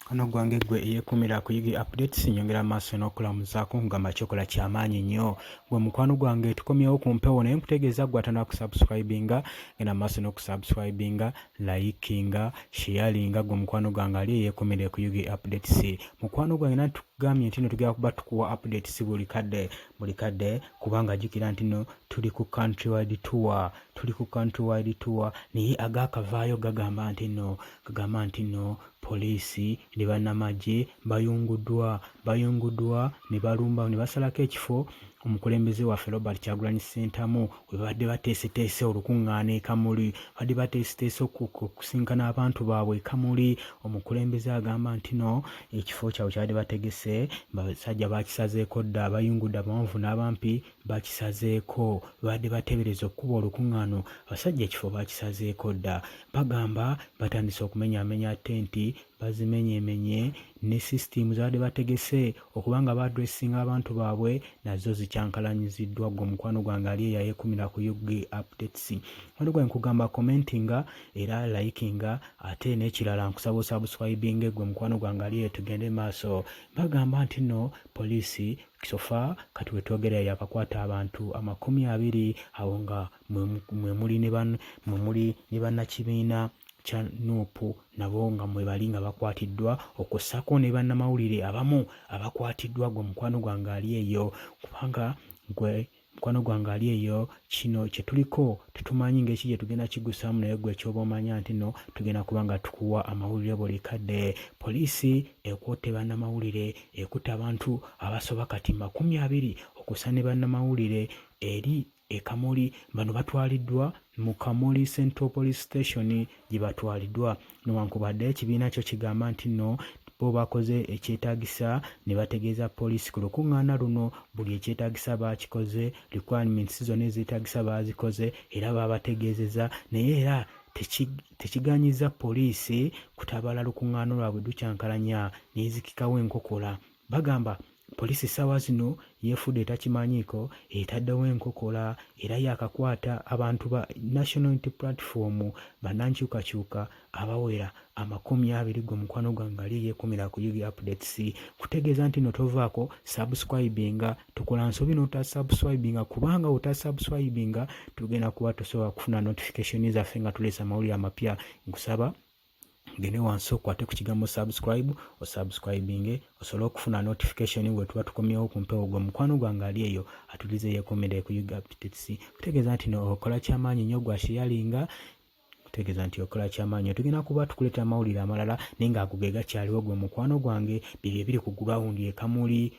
Mukwano gwange gwe eyekumira ku Ug Updates, nyongera maaso n'okulamuzaako nkugamba kyokola kyamaanyi nnyo. Gwe mukwano gwange tukomyewo ku mpewo, naye nkutegeeza gwe atana kusubscribinga, genda maaso n'okusubscribinga, likinga, sharinga. Gwe mukwano gwange ali eyekumira ku Ug Updates, mukwano gwange, nati tukugambye nti no tugenda kuba tukuwa updates buli kadde buli kadde, kubanga jjukira nti no tuli ku countrywide tour, tuli ku countrywide tour. Naye agakavaayo gagamba nti no poliisi ne bannamagye bayunguddwa ne balumba ne basalako ekifo omukulembeze waffe Robert Kyagulanyi Ssentamu we babadde bateeseteese olukuŋŋaana e Kamuli, badde bateeseteese okusinkana abantu baabwe e Kamuli. Omukulembeze agamba nti no ekifo kyabwe kyabadde bategese, basajja bakisazeeko dda, bayungudde abawanvu n'abampi, bakisazeeko. Babadde bateebereza okukuba olukuŋŋaano, abasajja ekifo bakisazeeko dda. Bagamba batandise okumenyaamenya tenti, bazimenyemenye, ne sisitimu zabadde bategese okuba nga baaddressinga abantu baabwe nazo zikyankalanyiziddwa. Gwe omukwano gwange ali eyayekumira ku Ug Updates, mukwano gwange, nkugamba commentinga era likinga, ate n'ekirala nkusaba osubscribinge. Gwe mukwano gwange ali eyo, tugende maaso. Bagamba nti nno poliisi so far kati wetwogerera yakakwata abantu 20, awo nga mwe muli ne bannakibiina kya NUP, nabo nga mwe bali nga bakwatiddwa, okussaako ne bannamawulire abamu abakwatiddwa. Gwe mukwano gwange ali eyo, kubanga gwe mukwano gwange ali eyo, kino kye tuliko tetumanyi ngeki gye tugenda kigusaamu, naye gwe kyoba omanya nti no tugenda kuba nga tukuwa amawulire buli kadde. Poliisi ekutte bannamawulire, ekutte abantu abasoba kati 20, okussa ne bannamawulire eri e Kamuli. Bano batwaliddwa mu Kamuli Central Police Station gye batwaliddwa, newankubadde ekibiina kyo kigamba nti nno bo bakoze ekyetaagisa ne bategeeza poliisi ku lukuŋŋaana luno. Buli ekyetaagisa baakikoze, requirements zonna ezeetaagisa baazikoze era baabategeezeza, naye era tekiganyiza poliisi kutabala lukuŋŋaana lwabwe lukyankalanya n'ezikikawo enkokola. Bagamba poliisi essaawa zino yeefudde etakimanyiiko, etaddewo enkokola era yakakwata abantu ba National Unity Platform, bannankyukakyuka abawera 20. Gwe mukwano gwange ali eyeekumira ku Ug Updates, kutegeeza nti no tovaako subscribinga, tukola nsobi n'otasubscribinga, kubanga otasubscribinga tugenda kuba tosobola kufuna notification zaffe nga tuleesa amawulire amapya. Nkusaba gende wansi okwate ku kigambo subscribe, osubscribinge osobole okufuna notification bwe tuba tukomyewo ku mpewo. Gwe mukwano gwange ali eyo atulize yeekumire ku Ug Updates, kutegeeza nti no okola kyamaanyi nnyo. Gwa sharinga, kutegeeza nti okola kyamaanyi. Tugenda kuba tukuleeta amawulire amalala, naye ng'ago ge gakyaliwo. Gwe mukwano gwange, bibyo ebiri ku ground e Kamuli.